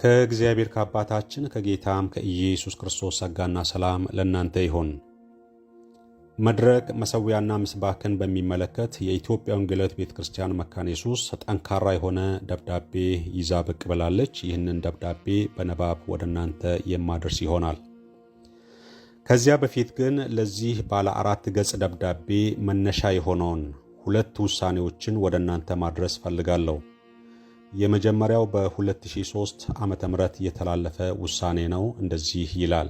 ከእግዚአብሔር ከአባታችን ከጌታም ከኢየሱስ ክርስቶስ ጸጋና ሰላም ለእናንተ ይሁን። መድረክ፣ መሠዊያና ምስባክን በሚመለከት የኢትዮጵያ ወንጌላዊት ቤተ ክርስቲያን መካነ ኢየሱስ ጠንካራ የሆነ ደብዳቤ ይዛ ብቅ ብላለች። ይህንን ደብዳቤ በንባብ ወደ እናንተ የማደርስ ይሆናል። ከዚያ በፊት ግን ለዚህ ባለ 4 ገጽ ደብዳቤ መነሻ የሆነውን ሁለት ውሳኔዎችን ወደ እናንተ ማድረስ ፈልጋለሁ። የመጀመሪያው በ2003 ዓመተ ምህረት የተላለፈ ውሳኔ ነው። እንደዚህ ይላል።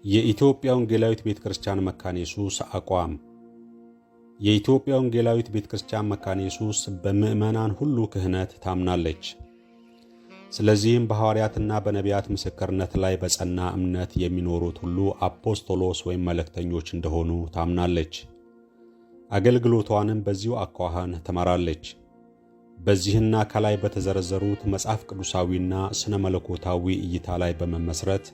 የኢትዮጵያ ወንጌላዊት ቤተ ክርስቲያን መካነ ኢየሱስ አቋም። የኢትዮጵያ ወንጌላዊት ቤተ ክርስቲያን መካነ ኢየሱስ በምዕመናን ሁሉ ክህነት ታምናለች። ስለዚህም በሐዋርያትና በነቢያት ምስክርነት ላይ በጸና እምነት የሚኖሩት ሁሉ አፖስቶሎስ ወይም መልእክተኞች እንደሆኑ ታምናለች። አገልግሎቷንም በዚሁ አኳኋን ትመራለች። በዚህና ከላይ በተዘረዘሩት መጽሐፍ ቅዱሳዊና ስነ መለኮታዊ እይታ ላይ በመመስረት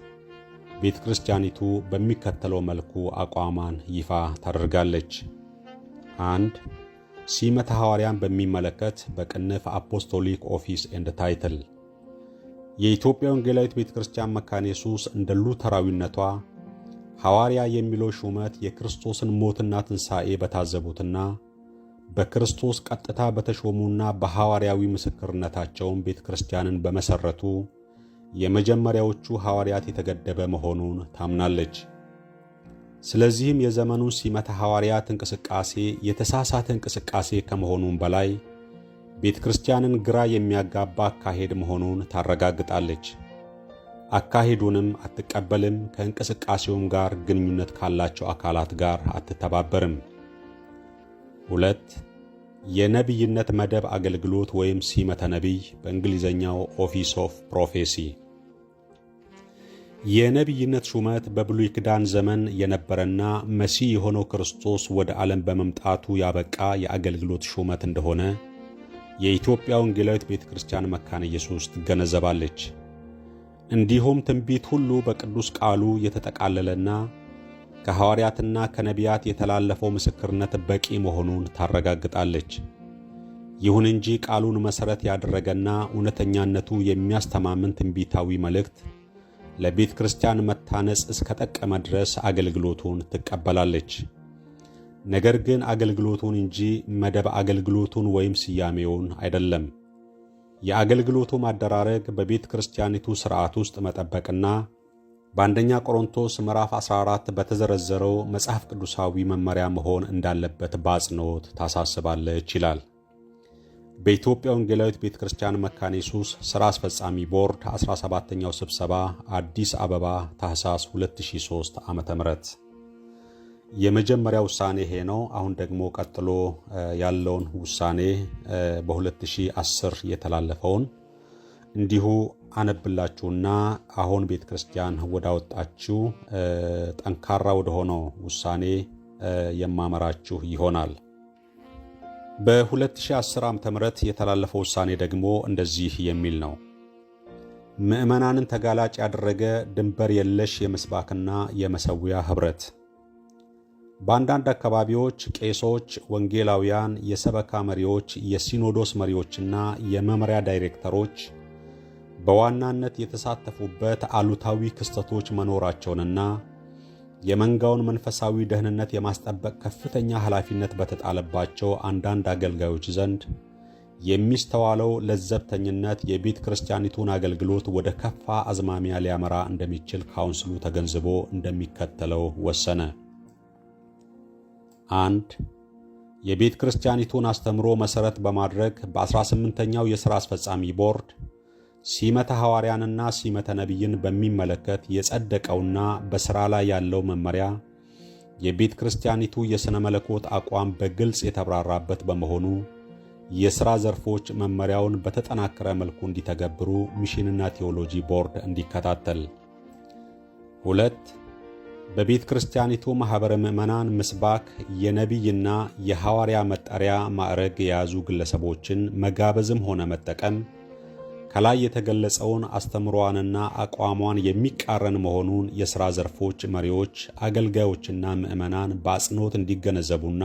ቤተ ክርስቲያኒቱ በሚከተለው መልኩ አቋሟን ይፋ ታደርጋለች። 1. ሲመተ ሐዋርያን በሚመለከት፣ በቅንፍ apostolic office and title። የኢትዮጵያ ወንጌላዊት ቤተ ክርስቲያን መካነ ኢየሱስ እንደ ሉተራዊነቷ ሐዋርያ የሚለው ሹመት የክርስቶስን ሞትና ትንሣኤ በታዘቡትና በክርስቶስ ቀጥታ በተሾሙና በሐዋርያዊ ምስክርነታቸውን ቤተ ክርስቲያንን በመሠረቱ የመጀመሪያዎቹ ሐዋርያት የተገደበ መሆኑን ታምናለች። ስለዚህም የዘመኑን ሲመተ ሐዋርያት እንቅስቃሴ የተሳሳተ እንቅስቃሴ ከመሆኑም በላይ ቤተ ክርስቲያንን ግራ የሚያጋባ አካሄድ መሆኑን ታረጋግጣለች። አካሄዱንም አትቀበልም፣ ከእንቅስቃሴውም ጋር ግንኙነት ካላቸው አካላት ጋር አትተባበርም። 2. የነቢይነት መደብ አገልግሎት ወይም ሲመተ ነቢይ፣ በእንግሊዘኛው office of prophecy። የነቢይነት ሹመት በብሉይ ኪዳን ዘመን የነበረና መሲህ የሆነው ክርስቶስ ወደ ዓለም በመምጣቱ ያበቃ የአገልግሎት ሹመት እንደሆነ የኢትዮጵያ ወንጌላዊት ቤተ ክርስቲያን መካነ ኢየሱስ ትገነዘባለች። እንዲሁም ትንቢት ሁሉ በቅዱስ ቃሉ የተጠቃለለና ከሐዋርያትና ከነቢያት የተላለፈው ምስክርነት በቂ መሆኑን ታረጋግጣለች። ይሁን እንጂ ቃሉን መሠረት ያደረገና እውነተኛነቱ የሚያስተማምን ትንቢታዊ መልእክት ለቤተ ክርስቲያን መታነጽ እስከጠቀመ ድረስ አገልግሎቱን ትቀበላለች። ነገር ግን አገልግሎቱን እንጂ መደብ አገልግሎቱን ወይም ስያሜውን አይደለም። የአገልግሎቱ ማደራረግ በቤተ ክርስቲያኒቱ ሥርዓት ውስጥ መጠበቅና በአንደኛ ቆሮንቶስ ምዕራፍ 14 በተዘረዘረው መጽሐፍ ቅዱሳዊ መመሪያ መሆን እንዳለበት በአጽንኦት ታሳስባለች ይላል። በኢትዮጵያ ወንጌላዊት ቤተ ክርስቲያን መካነ ኢየሱስ ሥራ አስፈጻሚ ቦርድ 17ኛው ስብሰባ፣ አዲስ አበባ፣ ታህሳስ 2003 ዓ.ም። የመጀመሪያ ውሳኔ ይሄ ነው። አሁን ደግሞ ቀጥሎ ያለውን ውሳኔ በ2010 የተላለፈውን እንዲሁ አነብላችሁና አሁን ቤተ ክርስቲያን ወዳወጣችው ጠንካራ ወደሆነው ውሳኔ የማመራችሁ ይሆናል። በ2010 ዓ.ም የተላለፈው ውሳኔ ደግሞ እንደዚህ የሚል ነው። ምዕመናንን ተጋላጭ ያደረገ ድንበር የለሽ የምስባክና የመሠዊያ ኅብረት። በአንዳንድ አካባቢዎች ቄሶች፣ ወንጌላውያን፣ የሰበካ መሪዎች፣ የሲኖዶስ መሪዎችና የመምሪያ ዳይሬክተሮች በዋናነት የተሳተፉበት አሉታዊ ክስተቶች መኖራቸውንና የመንጋውን መንፈሳዊ ደህንነት የማስጠበቅ ከፍተኛ ኃላፊነት በተጣለባቸው አንዳንድ አገልጋዮች ዘንድ የሚስተዋለው ለዘብተኝነት የቤተ ክርስቲያኒቱን አገልግሎት ወደ ከፋ አዝማሚያ ሊያመራ እንደሚችል ካውንስሉ ተገንዝቦ እንደሚከተለው ወሰነ። 1. የቤተ ክርስቲያኒቱን አስተምሮ መሠረት በማድረግ በ18ኛው የሥራ አስፈጻሚ ቦርድ ሲመተ ሐዋርያንና ሲመተ ነቢይን በሚመለከት የጸደቀውና በሥራ ላይ ያለው መመሪያ የቤተ ክርስቲያኒቱ የሥነ መለኮት አቋም በግልጽ የተብራራበት በመሆኑ የሥራ ዘርፎች መመሪያውን በተጠናከረ መልኩ እንዲተገብሩ ሚሽንና ቴዎሎጂ ቦርድ እንዲከታተል። 2. በቤተ ክርስቲያኒቱ ማኅበረ ምዕመናን ምስባክ የነቢይና የሐዋርያ መጠሪያ ማዕረግ የያዙ ግለሰቦችን መጋበዝም ሆነ መጠቀም ከላይ የተገለጸውን አስተምሮዋንና አቋሟን የሚቃረን መሆኑን የሥራ ዘርፎች መሪዎች፣ አገልጋዮችና ምዕመናን በአጽንኦት እንዲገነዘቡና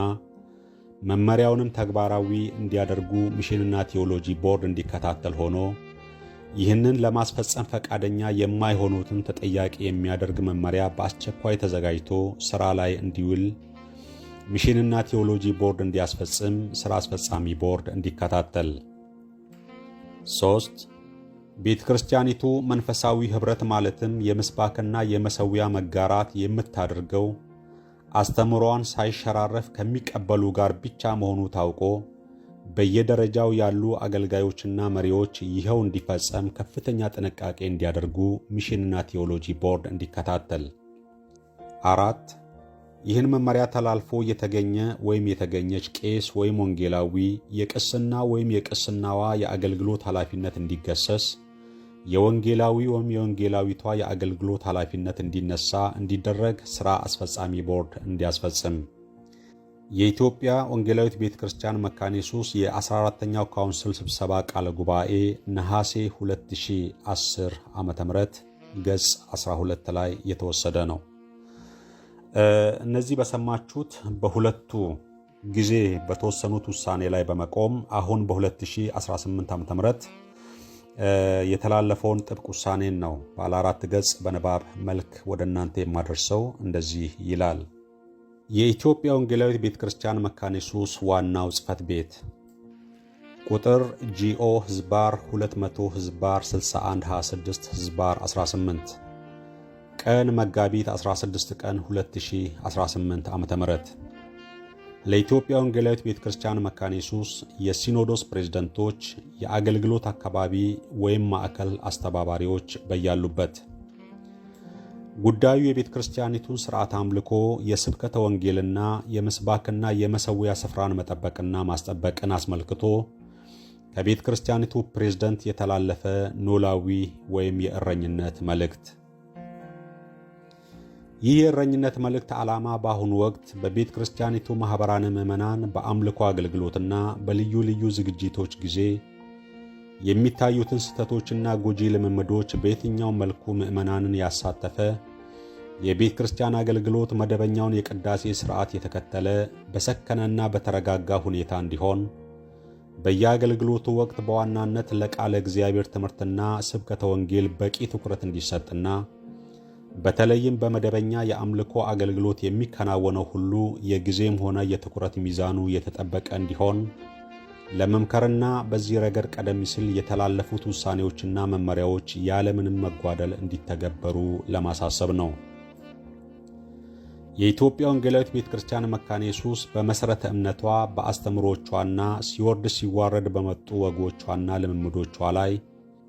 መመሪያውንም ተግባራዊ እንዲያደርጉ ሚሽንና ቴዎሎጂ ቦርድ እንዲከታተል ሆኖ ይህንን ለማስፈጸም ፈቃደኛ የማይሆኑትን ተጠያቂ የሚያደርግ መመሪያ በአስቸኳይ ተዘጋጅቶ ሥራ ላይ እንዲውል ሚሽንና ቴዎሎጂ ቦርድ እንዲያስፈጽም ሥራ አስፈጻሚ ቦርድ እንዲከታተል። 3. ቤተ ክርስቲያኒቱ መንፈሳዊ ኅብረት ማለትም የምስባክና የመሠዊያ መጋራት የምታደርገው አስተምህሮዋን ሳይሸራረፍ ከሚቀበሉ ጋር ብቻ መሆኑ ታውቆ በየደረጃው ያሉ አገልጋዮችና መሪዎች ይኸው እንዲፈጸም ከፍተኛ ጥንቃቄ እንዲያደርጉ ሚሽንና ቴዎሎጂ ቦርድ እንዲከታተል። 4. ይህን መመሪያ ተላልፎ የተገኘ ወይም የተገኘች ቄስ ወይም ወንጌላዊ የቅስና ወይም የቅስናዋ የአገልግሎት ኃላፊነት እንዲገሰስ፣ የወንጌላዊ ወይም የወንጌላዊቷ የአገልግሎት ኃላፊነት እንዲነሳ እንዲደረግ ሥራ አስፈጻሚ ቦርድ እንዲያስፈጽም። የኢትዮጵያ ወንጌላዊት ቤተ ክርስቲያን መካነ ኢየሱስ የ14ኛው ካውንስል ስብሰባ ቃለ ጉባኤ ነሐሴ 2010 ዓ.ም ገጽ 12 ላይ የተወሰደ ነው። እነዚህ በሰማችሁት በሁለቱ ጊዜ በተወሰኑት ውሳኔ ላይ በመቆም አሁን በ2018 ዓ.ም የተላለፈውን ጥብቅ ውሳኔን ነው ባለ 4 ገጽ በንባብ መልክ ወደ እናንተ የማደርሰው። እንደዚህ ይላል። የኢትዮጵያ ወንጌላዊት ቤተ ክርስቲያን መካነ ኢየሱስ ዋናው ጽሕፈት ቤት ቁጥር GO ህዝባር 200 ህዝባር 61 26 ህዝባር 18 ቀን መጋቢት 16 ቀን 2018 ዓ.ም ለኢትዮጵያ ወንጌላዊት ቤተ ክርስቲያን መካነ ኢየሱስ የሲኖዶስ ፕሬዝደንቶች፣ የአገልግሎት አካባቢ ወይም ማዕከል አስተባባሪዎች በያሉበት ጉዳዩ የቤተ ክርስቲያኒቱን ሥርዓት አምልኮ፣ የስብከተ ወንጌልና የምስባክና የመሠዊያ ስፍራን መጠበቅና ማስጠበቅን አስመልክቶ ከቤተ ክርስቲያኒቱ ፕሬዝደንት የተላለፈ ኖላዊ ወይም የእረኝነት መልእክት። ይህ የእረኝነት መልእክት ዓላማ በአሁኑ ወቅት በቤተ ክርስቲያኒቱ ማኅበራነ ምዕመናን በአምልኮ አገልግሎትና በልዩ ልዩ ዝግጅቶች ጊዜ የሚታዩትን ስህተቶችና ጎጂ ልምምዶች በየትኛው መልኩ ምዕመናንን ያሳተፈ የቤተ ክርስቲያን አገልግሎት መደበኛውን የቅዳሴ ሥርዓት የተከተለ በሰከነና በተረጋጋ ሁኔታ እንዲሆን፣ በየአገልግሎቱ ወቅት በዋናነት ለቃለ እግዚአብሔር ትምህርትና ስብከተ ወንጌል በቂ ትኩረት እንዲሰጥና በተለይም በመደበኛ የአምልኮ አገልግሎት የሚከናወነው ሁሉ የጊዜም ሆነ የትኩረት ሚዛኑ የተጠበቀ እንዲሆን ለመምከርና በዚህ ረገድ ቀደም ሲል የተላለፉት ውሳኔዎችና መመሪያዎች ያለምንም መጓደል እንዲተገበሩ ለማሳሰብ ነው። የኢትዮጵያ ወንጌላዊት ቤተ ክርስቲያን መካነ ኢየሱስ በመሠረተ እምነቷ፣ በአስተምሮቿና ሲወርድ ሲዋረድ በመጡ ወጎቿና ልምምዶቿ ላይ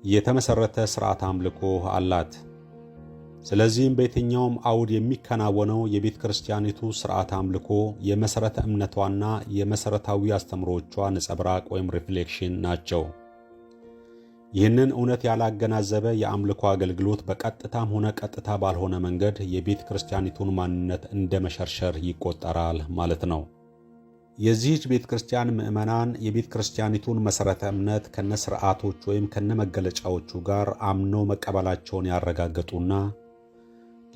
የተመሠረተ ሥርዓት አምልኮ አላት። ስለዚህም በየትኛውም አውድ የሚከናወነው የቤተ ክርስቲያኒቱ ሥርዓት አምልኮ የመሠረተ እምነቷና የመሠረታዊ አስተምሮቿ ነጸብራቅ ወይም reflection ናቸው። ይህንን እውነት ያላገናዘበ የአምልኮ አገልግሎት በቀጥታም ሆነ ቀጥታ ባልሆነ መንገድ የቤተ ክርስቲያኒቱን ማንነት እንደ መሸርሸር ይቆጠራል ማለት ነው። የዚህች ቤተ ክርስቲያን ምዕመናን የቤተ ክርስቲያኒቱን መሠረተ እምነት ከነ ሥርዓቶች ወይም ከነ መገለጫዎቹ ጋር አምነው መቀበላቸውን ያረጋገጡና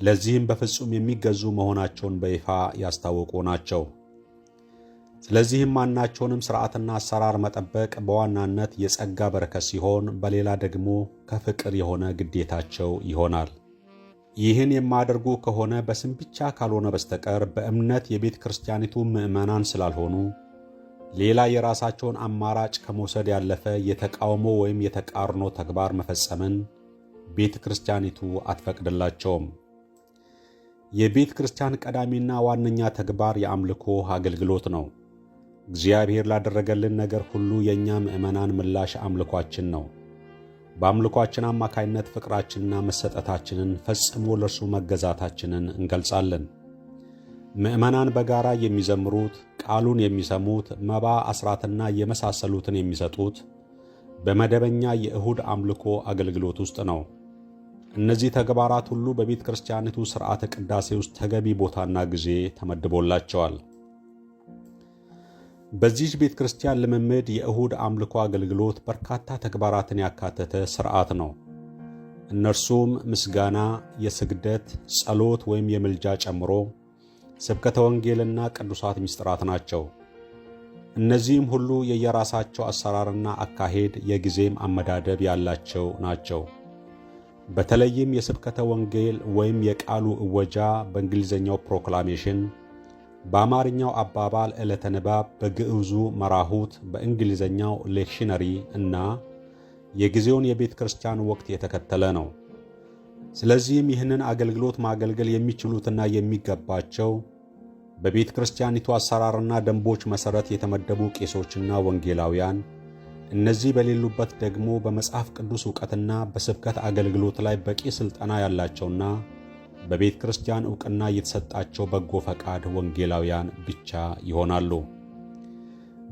ለዚህም በፍጹም የሚገዙ መሆናቸውን በይፋ ያስታወቁ ናቸው። ስለዚህም ማናቸውንም ሥርዓትና አሰራር መጠበቅ በዋናነት የጸጋ በረከት ሲሆን፣ በሌላ ደግሞ ከፍቅር የሆነ ግዴታቸው ይሆናል። ይህን የማያደርጉ ከሆነ በስም ብቻ ካልሆነ በስተቀር በእምነት የቤተ ክርስቲያኒቱ ምዕመናን ስላልሆኑ ሌላ የራሳቸውን አማራጭ ከመውሰድ ያለፈ የተቃውሞ ወይም የተቃርኖ ተግባር መፈጸምን ቤተ ክርስቲያኒቱ አትፈቅድላቸውም። የቤተ ክርስቲያን ቀዳሚና ዋነኛ ተግባር የአምልኮ አገልግሎት ነው። እግዚአብሔር ላደረገልን ነገር ሁሉ የእኛ ምዕመናን ምላሽ አምልኳችን ነው። በአምልኳችን አማካይነት ፍቅራችንና መሰጠታችንን ፈጽሞ ለእርሱ መገዛታችንን እንገልጻለን። ምዕመናን በጋራ የሚዘምሩት፣ ቃሉን የሚሰሙት፣ መባ አስራትና የመሳሰሉትን የሚሰጡት በመደበኛ የእሁድ አምልኮ አገልግሎት ውስጥ ነው። እነዚህ ተግባራት ሁሉ በቤተ ክርስቲያኒቱ ሥርዓተ ቅዳሴ ውስጥ ተገቢ ቦታና ጊዜ ተመድቦላቸዋል። በዚህ ቤተ ክርስቲያን ልምምድ የእሁድ አምልኮ አገልግሎት በርካታ ተግባራትን ያካተተ ሥርዓት ነው። እነርሱም ምስጋና፣ የስግደት፣ ጸሎት ወይም የምልጃ ጨምሮ ስብከተ ወንጌልና ቅዱሳት ምስጢራት ናቸው። እነዚህም ሁሉ የየራሳቸው አሰራርና አካሄድ፣ የጊዜም አመዳደብ ያላቸው ናቸው። በተለይም የስብከተ ወንጌል ወይም የቃሉ እወጃ፣ በእንግሊዝኛው proclamation፣ በአማርኛው አባባል ዕለተ ንባብ፣ በግዕዙ መራሁት፣ በእንግሊዝኛው lectionary እና የጊዜውን የቤተ ክርስቲያን ወቅት የተከተለ ነው። ስለዚህም ይህንን አገልግሎት ማገልገል የሚችሉትና የሚገባቸው በቤተ ክርስቲያኒቱ አሰራርና ደንቦች መሠረት የተመደቡ ቄሶችና ወንጌላውያን፣ እነዚህ በሌሉበት ደግሞ በመጽሐፍ ቅዱስ ዕውቀትና በስብከት አገልግሎት ላይ በቂ ሥልጠና ያላቸውና በቤተ ክርስቲያን ዕውቅና የተሰጣቸው በጎ ፈቃድ ወንጌላውያን ብቻ ይሆናሉ።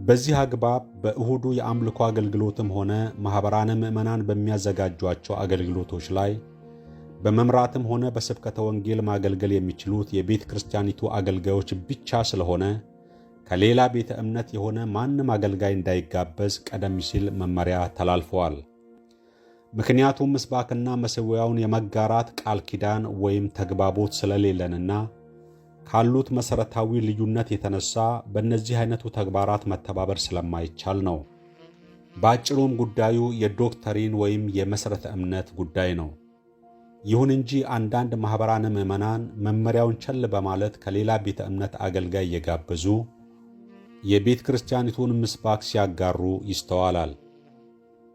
በዚህ አግባብ በእሁዱ የአምልኮ አገልግሎትም ሆነ ማኅበራነ ምዕመናን በሚያዘጋጇቸው አገልግሎቶች ላይ በመምራትም ሆነ በስብከተ ወንጌል ማገልገል የሚችሉት የቤተ ክርስቲያኒቱ አገልጋዮች ብቻ ስለሆነ ከሌላ ቤተ እምነት የሆነ ማንም አገልጋይ እንዳይጋበዝ ቀደም ሲል መመሪያ ተላልፈዋል። ምክንያቱም ምስባክና መሠዊያውን የመጋራት ቃል ኪዳን ወይም ተግባቦት ስለሌለንና ካሉት መሠረታዊ ልዩነት የተነሳ በእነዚህ አይነቱ ተግባራት መተባበር ስለማይቻል ነው። በአጭሩም ጉዳዩ የ doctrine ወይም የመሠረተ እምነት ጉዳይ ነው። ይሁን እንጂ አንዳንድ ማኅበራነ ምዕመናን መመሪያውን ቸል በማለት ከሌላ ቤተ እምነት አገልጋይ እየጋበዙ የቤተ ክርስቲያኒቱን ምስባክ ሲያጋሩ ይስተዋላል።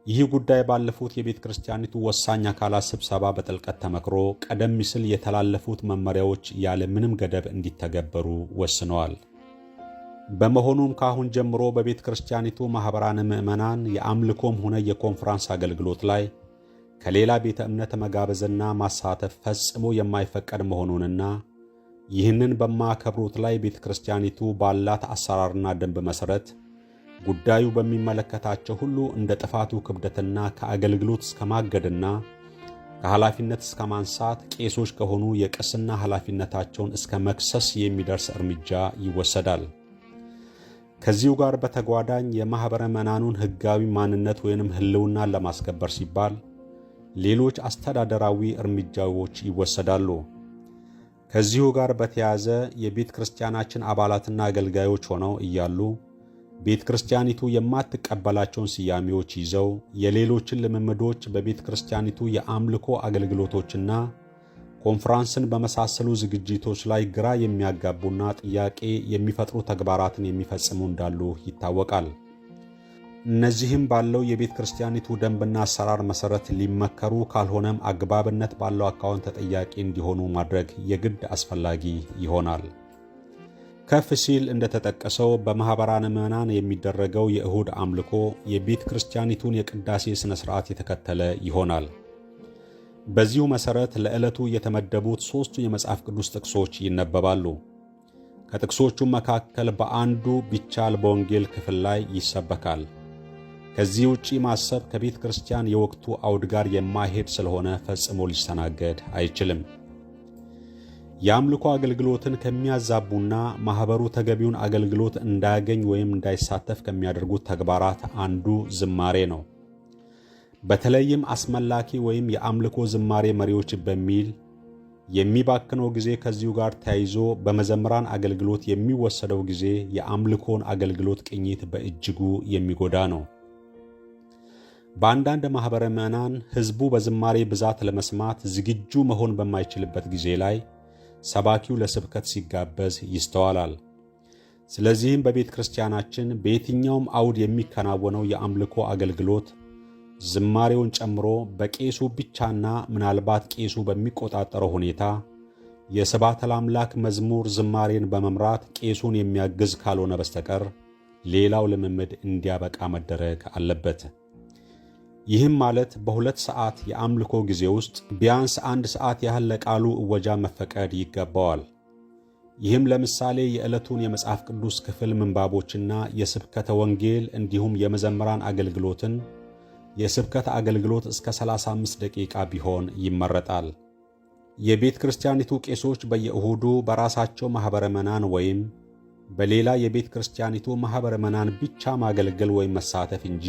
ይህ ጉዳይ ባለፉት የቤተ ክርስቲያኒቱ ወሳኝ አካላት ስብሰባ በጥልቀት ተመክሮ ቀደም ሲል የተላለፉት መመሪያዎች ያለ ምንም ገደብ እንዲተገበሩ ወስነዋል። በመሆኑም ከአሁን ጀምሮ በቤተ ክርስቲያኒቱ ማኅበራነ ምዕመናን የአምልኮም ሆነ የኮንፈረንስ አገልግሎት ላይ ከሌላ ቤተ እምነት መጋበዝና ማሳተፍ ፈጽሞ የማይፈቀድ መሆኑንና ይህንን በማያከብሩት ላይ ቤተ ክርስቲያኒቱ ባላት አሰራርና ደንብ መሠረት ጉዳዩ በሚመለከታቸው ሁሉ እንደ ጥፋቱ ክብደትና ከአገልግሎት እስከ ማገድና ከኃላፊነት እስከ ማንሳት፣ ቄሶች ከሆኑ የቅስና ኃላፊነታቸውን እስከ መክሰስ የሚደርስ እርምጃ ይወሰዳል። ከዚሁ ጋር በተጓዳኝ የማኅበረ ምዕመናኑን ሕጋዊ ማንነት ወይንም ሕልውናን ለማስከበር ሲባል ሌሎች አስተዳደራዊ እርምጃዎች ይወሰዳሉ። ከዚሁ ጋር በተያያዘ የቤተ ክርስቲያናችን አባላትና አገልጋዮች ሆነው እያሉ ቤተ ክርስቲያኒቱ የማትቀበላቸውን ስያሜዎች ይዘው የሌሎችን ልምምዶች በቤተ ክርስቲያኒቱ የአምልኮ አገልግሎቶችና ኮንፈረንስን በመሳሰሉ ዝግጅቶች ላይ ግራ የሚያጋቡና ጥያቄ የሚፈጥሩ ተግባራትን የሚፈጽሙ እንዳሉ ይታወቃል። እነዚህም ባለው የቤተ ክርስቲያኒቱ ደንብና አሰራር መሠረት ሊመከሩ፣ ካልሆነም አግባብነት ባለው አካውንት ተጠያቂ እንዲሆኑ ማድረግ የግድ አስፈላጊ ይሆናል። ከፍ ሲል እንደተጠቀሰው በማኅበራነ ምዕመናን የሚደረገው የእሁድ አምልኮ የቤተ ክርስቲያኒቱን የቅዳሴ ሥነ ሥርዓት የተከተለ ይሆናል። በዚሁ መሠረት ለዕለቱ የተመደቡት ሦስቱ የመጽሐፍ ቅዱስ ጥቅሶች ይነበባሉ። ከጥቅሶቹም መካከል በአንዱ ቢቻል በወንጌል ክፍል ላይ ይሰበካል። ከዚህ ውጪ ማሰብ ከቤተ ክርስቲያን የወቅቱ አውድ ጋር የማይሄድ ስለሆነ ፈጽሞ ሊስተናገድ አይችልም። የአምልኮ አገልግሎትን ከሚያዛቡና ማኅበሩ ተገቢውን አገልግሎት እንዳያገኝ ወይም እንዳይሳተፍ ከሚያደርጉት ተግባራት አንዱ ዝማሬ ነው። በተለይም አስመላኪ ወይም የአምልኮ ዝማሬ መሪዎች በሚል የሚባክነው ጊዜ፣ ከዚሁ ጋር ተያይዞ በመዘምራን አገልግሎት የሚወሰደው ጊዜ የአምልኮን አገልግሎት ቅኝት በእጅጉ የሚጎዳ ነው። በአንዳንድ ማኅበረ ምዕመናን ሕዝቡ በዝማሬ ብዛት ለመስማት ዝግጁ መሆን በማይችልበት ጊዜ ላይ ሰባኪው ለስብከት ሲጋበዝ ይስተዋላል። ስለዚህም በቤተ ክርስቲያናችን በየትኛውም አውድ የሚከናወነው የአምልኮ አገልግሎት ዝማሬውን ጨምሮ በቄሱ ብቻና ምናልባት ቄሱ በሚቆጣጠረው ሁኔታ የስብሐተ ለአምላክ መዝሙር ዝማሬን በመምራት ቄሱን የሚያግዝ ካልሆነ በስተቀር ሌላው ልምምድ እንዲያበቃ መደረግ አለበት። ይህም ማለት በ2 ሰዓት የአምልኮ ጊዜ ውስጥ ቢያንስ አንድ ሰዓት ያህል ለቃሉ እወጃ መፈቀድ ይገባዋል። ይህም ለምሳሌ የዕለቱን የመጽሐፍ ቅዱስ ክፍል ምንባቦችና የስብከተ ወንጌል እንዲሁም የመዘምራን አገልግሎትን፣ የስብከት አገልግሎት እስከ 35 ደቂቃ ቢሆን ይመረጣል። የቤተ ክርስቲያኒቱ ቄሶች በየእሁዱ በራሳቸው ማኅበረ ምዕመናን ወይም በሌላ የቤተ ክርስቲያኒቱ ማኅበረ ምዕመናን ብቻ ማገልገል ወይም መሳተፍ እንጂ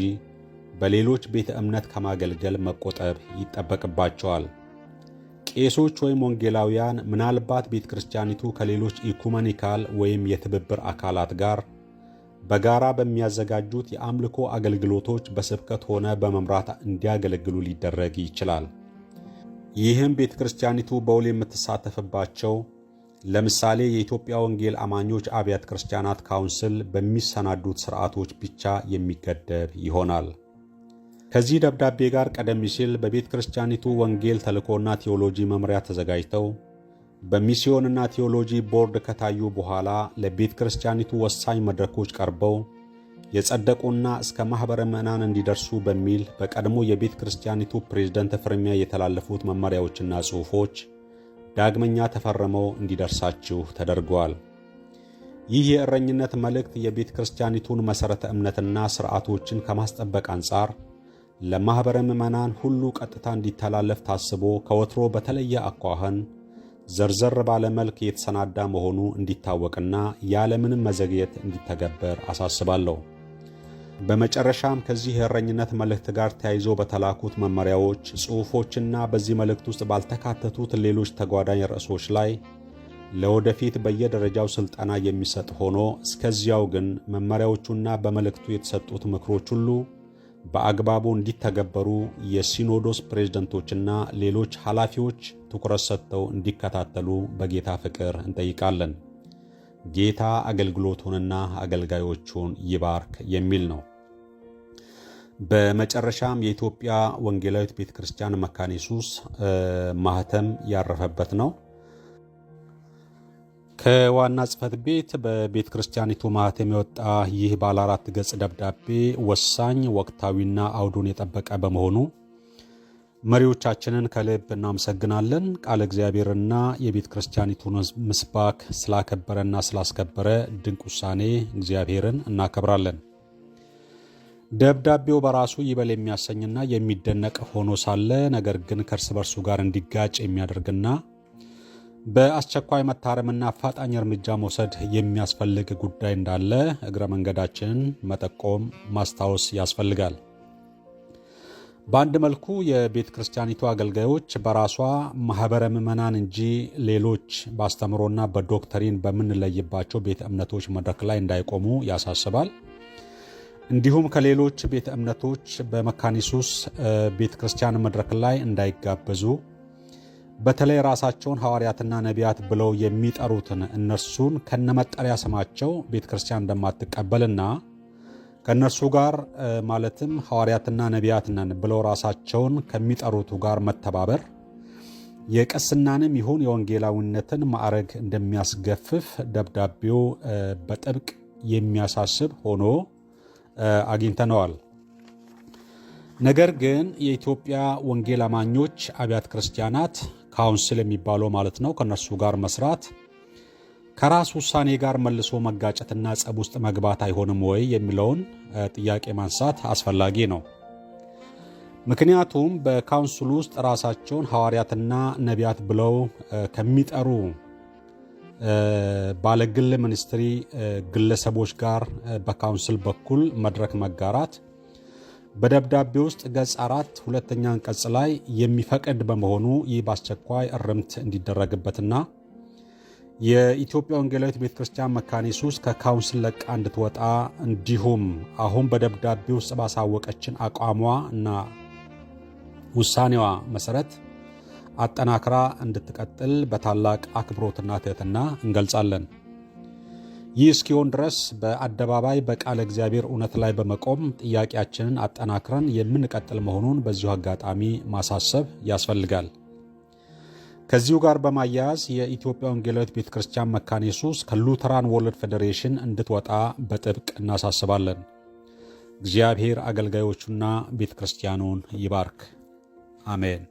በሌሎች ቤተ እምነት ከማገልገል መቆጠብ ይጠበቅባቸዋል። ቄሶች ወይም ወንጌላውያን ምናልባት ቤተ ክርስቲያኒቱ ከሌሎች ecumenical ወይም የትብብር አካላት ጋር በጋራ በሚያዘጋጁት የአምልኮ አገልግሎቶች በስብከት ሆነ በመምራት እንዲያገለግሉ ሊደረግ ይችላል። ይህም ቤተ ክርስቲያኒቱ በውል የምትሳተፍባቸው፣ ለምሳሌ የኢትዮጵያ ወንጌል አማኞች አብያተ ክርስቲያናት ካውንስል በሚሰናዱት ሥርዓቶች ብቻ የሚገደብ ይሆናል። ከዚህ ደብዳቤ ጋር ቀደም ሲል በቤተ ክርስቲያኒቱ ወንጌል ተልእኮና ቴዎሎጂ መምሪያ ተዘጋጅተው በሚስዮንና ቴዎሎጂ ቦርድ ከታዩ በኋላ ለቤተ ክርስቲያኒቱ ወሳኝ መድረኮች ቀርበው የጸደቁና እስከ ማኅበረ ምዕመናን እንዲደርሱ በሚል በቀድሞ የቤተ ክርስቲያኒቱ ፕሬዝደንት ፍርሚያ የተላለፉት መመሪያዎችና ጽሑፎች ዳግመኛ ተፈርመው እንዲደርሳችሁ ተደርገዋል። ይህ የእረኝነት መልእክት የቤተ ክርስቲያኒቱን መሠረተ እምነትና ሥርዓቶችን ከማስጠበቅ አንጻር ለማኅበረ ምዕመናን ሁሉ ቀጥታ እንዲተላለፍ ታስቦ ከወትሮ በተለየ አኳኋን ዘርዘር ባለ መልክ የተሰናዳ መሆኑ እንዲታወቅና ያለምንም መዘግየት እንዲተገበር አሳስባለሁ። በመጨረሻም ከዚህ የእረኝነት መልእክት ጋር ተያይዞ በተላኩት መመሪያዎች፣ ጽሑፎችና በዚህ መልእክት ውስጥ ባልተካተቱት ሌሎች ተጓዳኝ ርዕሶች ላይ ለወደፊት በየደረጃው ስልጠና የሚሰጥ ሆኖ እስከዚያው ግን መመሪያዎቹና በመልእክቱ የተሰጡት ምክሮች ሁሉ በአግባቡ እንዲተገበሩ የሲኖዶስ ፕሬዝደንቶችና ሌሎች ኃላፊዎች ትኩረት ሰጥተው እንዲከታተሉ በጌታ ፍቅር እንጠይቃለን። ጌታ አገልግሎቱንና አገልጋዮቹን ይባርክ የሚል ነው። በመጨረሻም የኢትዮጵያ ወንጌላዊት ቤተ ክርስቲያን መካነ ኢየሱስ ማህተም ያረፈበት ነው። ከዋና ጽሕፈት ቤት በቤተ ክርስቲያኒቱ ማህተም የወጣ ይህ ባለ 4 ገጽ ደብዳቤ ወሳኝ፣ ወቅታዊና አውዱን የጠበቀ በመሆኑ መሪዎቻችንን ከልብ እናመሰግናለን። ቃለ እግዚአብሔርና የቤተ ክርስቲያኒቱን ምስባክ ስላከበረና ስላስከበረ ድንቅ ውሳኔ እግዚአብሔርን እናከብራለን። ደብዳቤው በራሱ ይበል የሚያሰኝና የሚደነቅ ሆኖ ሳለ ነገር ግን ከእርስ በርሱ ጋር እንዲጋጭ የሚያደርግና በአስቸኳይ መታረምና አፋጣኝ እርምጃ መውሰድ የሚያስፈልግ ጉዳይ እንዳለ እግረ መንገዳችንን መጠቆም ማስታወስ ያስፈልጋል። በአንድ መልኩ የቤተ ክርስቲያኒቱ አገልጋዮች በራሷ ማኅበረ ምዕመናን እንጂ ሌሎች በአስተምሮና በ doctrine በምንለይባቸው ቤተ እምነቶች መድረክ ላይ እንዳይቆሙ ያሳስባል። እንዲሁም ከሌሎች ቤተ እምነቶች በመካነ ኢየሱስ ቤተ ክርስቲያን መድረክ ላይ እንዳይጋበዙ፣ በተለይ ራሳቸውን ሐዋርያትና ነቢያት ብለው የሚጠሩትን እነርሱን ከነመጠሪያ ስማቸው ቤተ ክርስቲያን እንደማትቀበልና ከእነርሱ ጋር፣ ማለትም ሐዋርያትና ነቢያት ነን ብለው ራሳቸውን ከሚጠሩቱ ጋር መተባበር የቅስናንም ይሁን የወንጌላዊነትን ማዕረግ እንደሚያስገፍፍ ደብዳቤው በጥብቅ የሚያሳስብ ሆኖ አግኝተነዋል። ነገር ግን የኢትዮጵያ ወንጌል አማኞች አብያተ ክርስቲያናት ካውንስል የሚባለው ማለት ነው፣ ከእነርሱ ጋር መስራት ከራስ ውሳኔ ጋር መልሶ መጋጨትና ጸብ ውስጥ መግባት አይሆንም ወይ የሚለውን ጥያቄ ማንሳት አስፈላጊ ነው። ምክንያቱም በካውንስሉ ውስጥ ራሳቸውን ሐዋርያትና ነቢያት ብለው ከሚጠሩ ባለግል ministry ግለሰቦች ጋር በካውንስል በኩል መድረክ መጋራት በደብዳቤ ውስጥ ገጽ 4 ሁለተኛ አንቀጽ ላይ የሚፈቅድ በመሆኑ ይህ በአስቸኳይ እርምት እንዲደረግበትና የኢትዮጵያ ወንጌላዊት ቤተ ክርስቲያን መካነ ኢየሱስ ከካውንስል ለቃ እንድትወጣ፣ እንዲሁም አሁን በደብዳቤ ውስጥ ባሳወቀችን አቋሟ እና ውሳኔዋ መሰረት አጠናክራ እንድትቀጥል በታላቅ አክብሮትና ትህትና እንገልጻለን። ይህ እስኪሆን ድረስ በአደባባይ በቃለ እግዚአብሔር እውነት ላይ በመቆም ጥያቄያችንን አጠናክረን የምንቀጥል መሆኑን በዚሁ አጋጣሚ ማሳሰብ ያስፈልጋል። ከዚሁ ጋር በማያያዝ የኢትዮጵያ ወንጌላዊት ቤተ ክርስቲያን መካነ ኢየሱስ ከ Lutheran World Federation እንድትወጣ በጥብቅ እናሳስባለን። እግዚአብሔር አገልጋዮቹና ቤተ ክርስቲያኑን ይባርክ። አሜን።